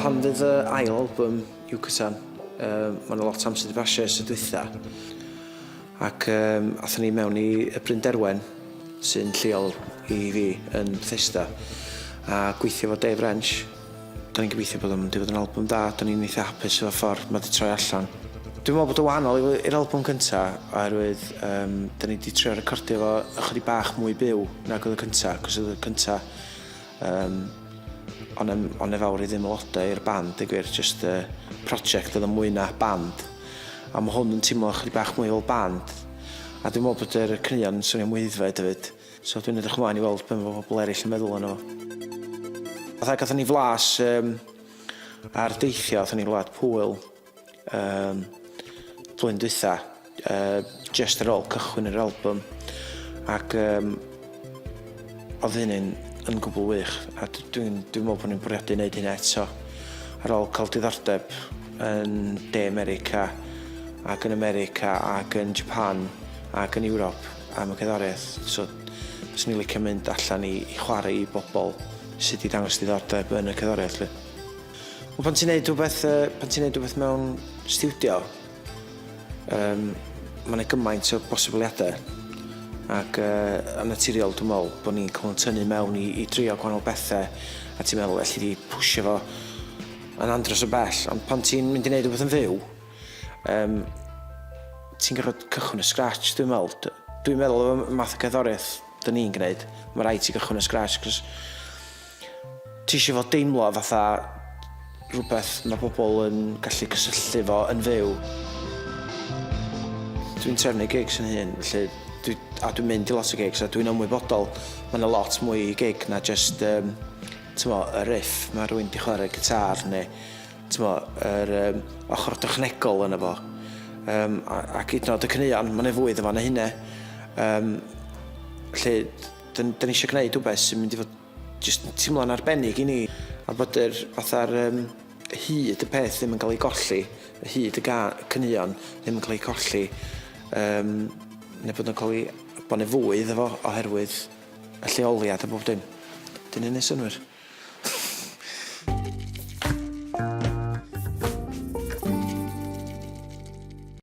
Hon fydd y ail album Yucatan. Um, Mae yna lot amser wedi pasio ers y dwytha. Ac um, athon ni mewn i y Bryn Derwen, sy'n lleol i fi yn Bethesda, a gweithio fo Dave Wrench. Da ni'n gobeithio bod o'n mynd i fod yn album da, da ni'n eitha hapus efo ffordd mae wedi troi allan. Dwi'n meddwl bod o wahanol i'r album cynta, oherwydd um, da ni wedi trio recordio fo ychydig bach mwy byw nag oedd y cynta, cos oedd y cynta um, ond on e fawr i ddim aelodau i'r band, dweud gwir, just uh, project oedd yn mwy na band. A mae hwn yn teimlo ychydig bach mwy fel band. A dwi'n meddwl bod yr caneuon yn swnio mwy aeddfed hefyd. So dwi'n edrych ymlaen i weld be mae pobl eraill yn meddwl arno fo. Fatha gathon ni flas um, ar deithio, athon ni wlad Pwyl um, blwyddyn dwytha, uh, just ar ôl cychwyn yr album. Ac um, oedd hynny'n yn gwbl wych a dwi'n dwi meddwl bod ni'n bwriadu wneud hynna eto ar ôl cael diddordeb yn De America ac yn America ac yn Japan ac yn Ewrop am y cerddoriaeth. So, fyswn i'n licio mynd allan i, i chwarae i bobl sydd wedi dangos diddordeb yn y cerddoriaeth. Lly. Wel, pan ti'n neud rhywbeth, uh, pan ti'n neud rhywbeth mewn stiwdio, um, mae yna gymaint o bosibiliadau. Ac uh, yn naturiol, dwi'n meddwl, bod ni'n cael yn tynnu mewn i, i drio gwahanol bethau, a ti'n meddwl, elli di pwysio fo yn andros o bell. Ond pan ti'n mynd i wneud rhywbeth yn fyw, Um, ti'n gorfod cychwyn o scratch, dwi'n meddwl. Dwi'n meddwl y math o gerddoriaeth dyn ni'n gwneud, mae rhaid ti gychwyn o scratch, cos ti eisiau fod deimlo fatha rhywbeth mae bobl yn gallu cysylltu fo yn fyw. Dwi'n trefnu gigs yn hun, felly dwi, a dwi'n mynd i lot o gigs a dwi'n ymwybodol mae yna lot mwy i gig na just um, mo, y riff mae rhywun di chwarae gitar neu T'mo', yr yym ochr dechnegol yno fo. Yym a ac hyd yn oed y caneuon, ma' 'na fwy iddo fo na hynna. Yym 'lly 'dyn 'dyn ni isio gneud wbeth sy'n mynd i fod jyst yn teimlo'n arbennig i ni a bod yr fatha'r yym hyd y peth ddim yn ga'l ei golli, hyd y ga- caneuon ddim yn ca'l ei colli yym ne' bod o'n ca'l 'i bo' 'ne fwy iddo fo oherwydd y lleoliad a bob dim. 'Di hynny'n neu' synnwyr?